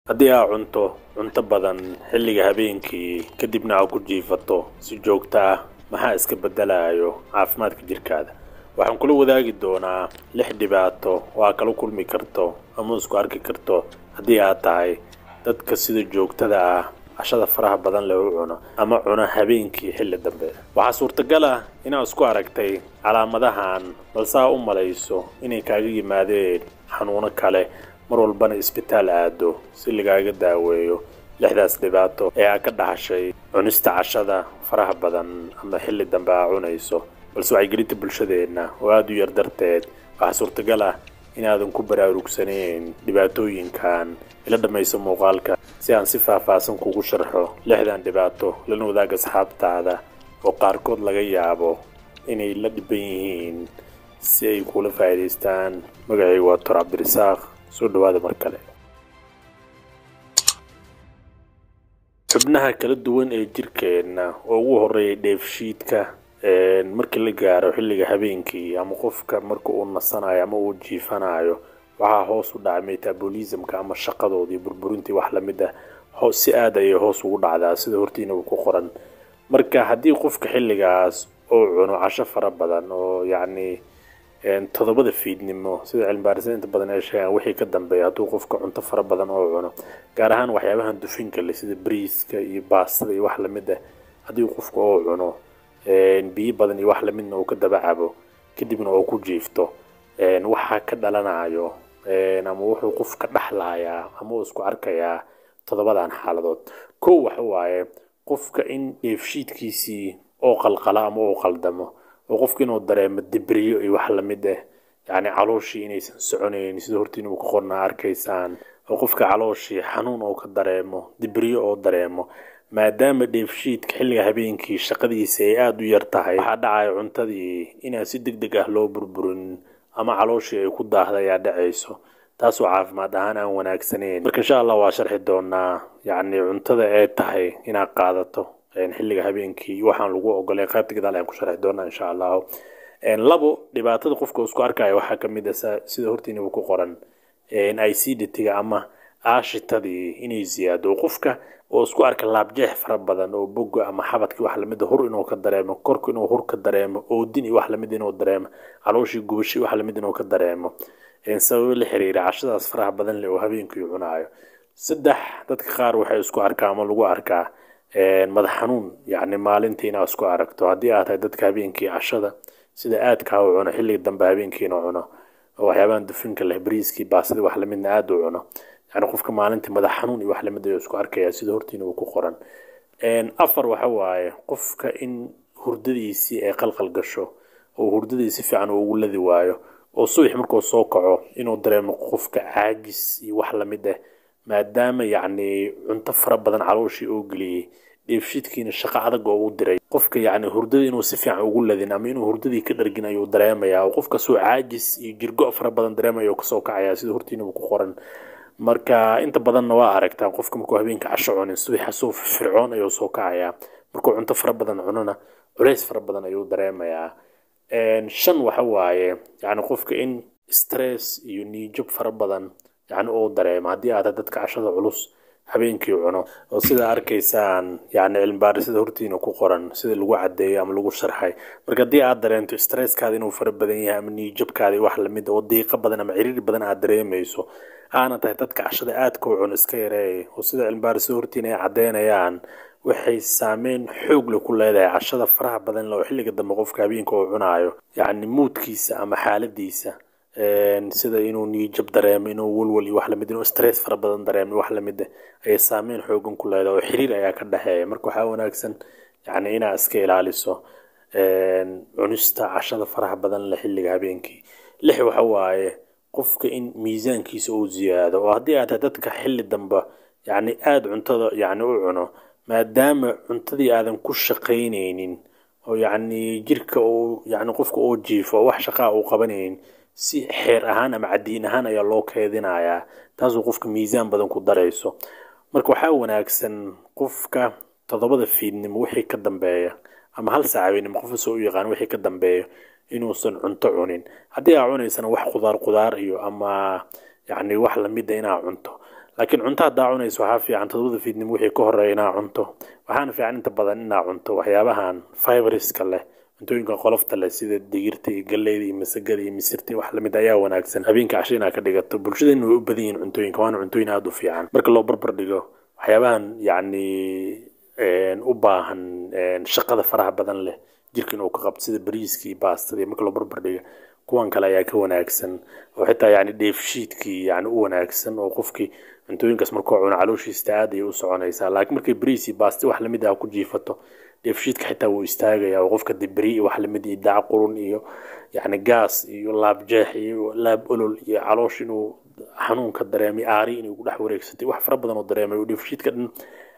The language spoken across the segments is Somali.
Haddii aad cunto cunto badan xilliga habeenkii kadibna aad ku jiifato si joogto ah, maxaa iska beddelayo caafimaadka jirkaada? Waxaan kula wadaagi doonaa 6 dhibaato oo aad kala kulmi karto ama isku arki karto haddii aad tahay dadka sida joogtada ah cashada faraha badan leh u cuno ama cuna habeenkii xilli dambe. Waxaa suurtagal ah inaad isku aragtay calaamadahan, balse aa u malayso inay kaaga yimaadeen xanuuno kale, mar walbana isbitaal aado si lagaaga daaweeyo 6daas dhibaato ee aad ka dhaxashay cunista cashada faraha badan ama xilli dambe aa cunayso. Balse wacyigelinta bulshadeenna oo aada u yar darteed, waxaa suurtagal ah inaadan ku baraarugsanayn dhibaatooyinkan. Ila dhammayso muuqaalka si aan si faahfaahsan kugu sharxo 6dan dhibaato, lana wadaag asxaabtaada oo qaarkood laga yaabo inay la dhiban yihiin si ay kula faa'iidaystaan. Magacaygu waa Tor Cabdirisaaq, soo dhawaada mar kale. Xubnaha kala duwan ee jirkeenna oo ugu horreeya dheefshiidka, markii la gaaro xilliga habeenkii ama qofka marka uu nasanayo ama uu jiifanayo, waxaa hoos u dhaca metabolismka ama shaqadoodii burburintii wax lamid ah, si aad ayay hoos ugu dhacdaa sida hortiina uu ku qoran. Marka haddii qofka xilligaas uu cuno casho fara badan oo yacni 7da fiidnimo, sida cilmibaarisada inta badan ay sheegaan, wixii ka dambeeya hadduu qofka cunto fara badan oo cuno, gaar ahaan waxyaabahan dufinka leh sida bariiska iyo baastada iyo wax lamid ah, haddii qofka uu cuno biyo badan iyo wax lamidna uu ka daba cabo, kadibna uu ku jiifto, waxaa ka dhalanayo ama wuxuu qofka dhaxlayaa ama uu isku arkayaa 7dan xaaladood. 1, waxa waaye qofka in dheefshiidkiisii oo qalqala ama uu qaldamo, oo qofka inuu dareemo dibriyo iyo wax lamid ah, yacni calooshii inaysan soconayn sida hortiina uu ka qornaa arkaysaan, oo qofka calooshii xanuun oo ka dareemo, dibriyo oo dareemo. Maadaama dheefshiidka xilliga habeenkii shaqadiisa ay aada u yar tahay, waxaa dhacaya cuntadii inaan si deg deg ah loo burburin ama calooshii ay ku daahda ayaa dhacayso, taasoo caafimaad ahaan aan wanaagsanayn. Marka insha Allah waa sharxi doonaa yacni cuntada ee tahay inaad qaadato xilliga habeenkii, waxaan lagu ogolay qaybta gadaal ayaan ku sharxi doonaa insha Allahu. 2, dhibaatada qofka isku arkaya waxaa kamid ah sida hortiina ku qoran acidity-ga ama aashitadii inay ziyaado, qofka oo isku arka laabjeex fara badan oo boga ama xabadkii wax lamid ah, hur inuu ka dareemo, korku inuu hur ka dareemo, oodin iyo wax lamid inuu dareemo, calooshii gubasho wax lamid inuu ka dareemo, sababo la xiriira cashadaas faraha badan leh oo habeenkii cunaayo. 3, dadka qaar waxay isku arkaa ama lagu arkaa madax xanuun, yacni maalintii inaad isku aragto haddii aad tahay dadka habeenkii cashada sida aadka u cuno, xilliga dambe habeenkiina cuno oo waxyaabahan dufinka leh, bariiskii, baasadii wax lamidna aada u cuno, yacni qofka maalintii madax xanuun iyo wax lamid ayuu isku arkaya sida hortiina uu ku qoran. 4, waxa waaye qofka in hurdadiisii ay qalqal gasho oo hurdadii si fiican uu ugu ladi waayo, oo subax markuu soo kaco inuu dareemo qofka caajis iyo wax lamid ah, maadaama yacni cunto fara badan calooshii oo geliyey, dheefshiidkiina shaqo adag oo u diray. Qofka yacni hurdada inuu si fiican ugu ladin ama inuu hurdadii ka dhargin ayuu dareemayaa, oo qofkasoo caajis iyo jirgo fara badan dareemaya oo kasoo kacaya sida hortiinaba ku qoran. Marka inta badanna waa aragtaa qofka markuu habeenka casho cunin, subaxa soo firfircoon ayuu soo kacayaa, markuu cunto fara badan cunona culays fara badan ayuu dareemayaa. 5, waxa waaye yacni qofka in stress iyo niijab fara badan yacni uu dareemo haddii aad dadka cashada culus habeenkii cuno, oo sida arkaysaan yacni cilmibaarisada hortiina ku qoran sida lagu caddeeyo ama lagu sharxay. Marka haddii aad dareento stresskaada inuu fara badan yahay ama niijabkaada iyo wax lamid oo diiqo badan ama ciriiri badan aad dareemayso, aana tahay dadka cashada aadka u cuno, iska yareey. Oo sida cilmibaarisada hortiina ay caddeynayaan, waxay saameyn xoog leh ku leedahay cashada faraha badan oo xilliga dambe qofka habeenka uu cunaayo, yacni moodkiisa ama xaaladiisa, sida inuu niijab dareemo, inuu walwal iyo wax lamid, inuu stress fara badan dareemo wax lamid ah ayay saameyn xoogan ku leedahay, oo xiriir ayaa ka dhexeeya. Marka waxaa wanaagsan yacni inaad iska ilaaliso cunista cashada faraha badan leh xilliga habeenkii. 6, waxa waaye qofka in miisaankiisa uu ziyaado, oo haddii aad tahay dadka xilli dambe yacni aada cuntada yacni u cuno, maadaama cuntadii aadan ku shaqaynaynin oo yacni jirka uu yacni qofka uu jiifo oo wax shaqaa uu qabanaynin, si xeer ahaan ama cadiin ahaan ayaa loo keedinayaa, taasoo qofka miisaan badan ku darayso. Marka waxaa wanaagsan qofka 7da fiidnimo wixii ka dambeeya ama 1 saac habeenimo, qof soo u yaqaan, wixii ka dambeeya inuusan cunto cunin. Haddii aad cunaysana wax qudaar iyo ama yacni wax lamid ah inaad cunto. Laakiin cunto haddaa cunayso, waxaa fiican 7da fiidnimo wixii ka horeeya inaa cunto. Waxaana fiican inta badan inaa cunto waxyaabahan fibriska leh, cuntooyinka qolofta leh, sida digirta iyo galleyda iyo masagada iyo misirta iyo wax lamid ayaa wanaagsan habeenka casho inaa ka dhigato. Bulshadeenna way u badan yihiin cuntooyinka, waana cuntooyin aada u fiican marka loo barbar dhigo waxyaabahan yacni u baahan shaqada faraha badan leh jirka inuu ka qabto, sida bariiska iyo baastada. Marka loo barbar dhigo, kuwan kale ayaa ka wanaagsan oo xitaa yacni dheefshiidkii yacni u wanaagsan, oo qofkii cuntooyinkaas markuu cuno calooshiista aad ayay u soconaysaa. Laakiin markay bariis iyo baasti wax lamid ah ku jiifato, dheefshiidka xitaa wuu istaagaya, oo qofka dibri iyo wax lamid iyo dac qurun iyo yacni gaas iyo laab jeex iyo laab olol iyo caloosh inuu xanuunka dareemay, aari inay ku dhex wareegsatay, wax fara badan oo dareemay, oo dheefshiidka dhan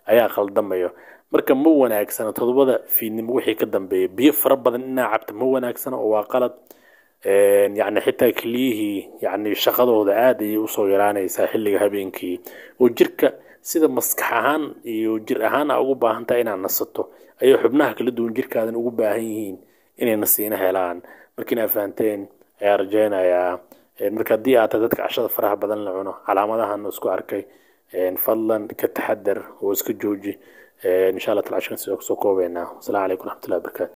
ayaa khaldamayo. Marka ma wanaagsana 7da fiidnimo wixii ka dambeeya biyo fara badan inaa cabto, ma wanaagsana oo waa qalad. Yacni xitaa keliyihii yacni shaqadooda aad ayay usoo yaraanaysaa xilliga habeenkii, oo jirka sida maskax ahaan iyo jir ahaan aa ugu baahan tahay inaad nasato ayay xubnaha kala duwan jirkaadan ugu baahan yihiin inay nasiino helaan. Marka inaad fahanteen ayaa rajeynayaa. Marka haddii aad tahay dadka cashada faraha badan la cuno, calaamadahan isku arkay, fadlan ka taxadar oo iska jooji. Insha Allah tala cashan sidoo kusoo koobeynaa. Wasalaamu calaykum waraxmatullahi wabarakatu.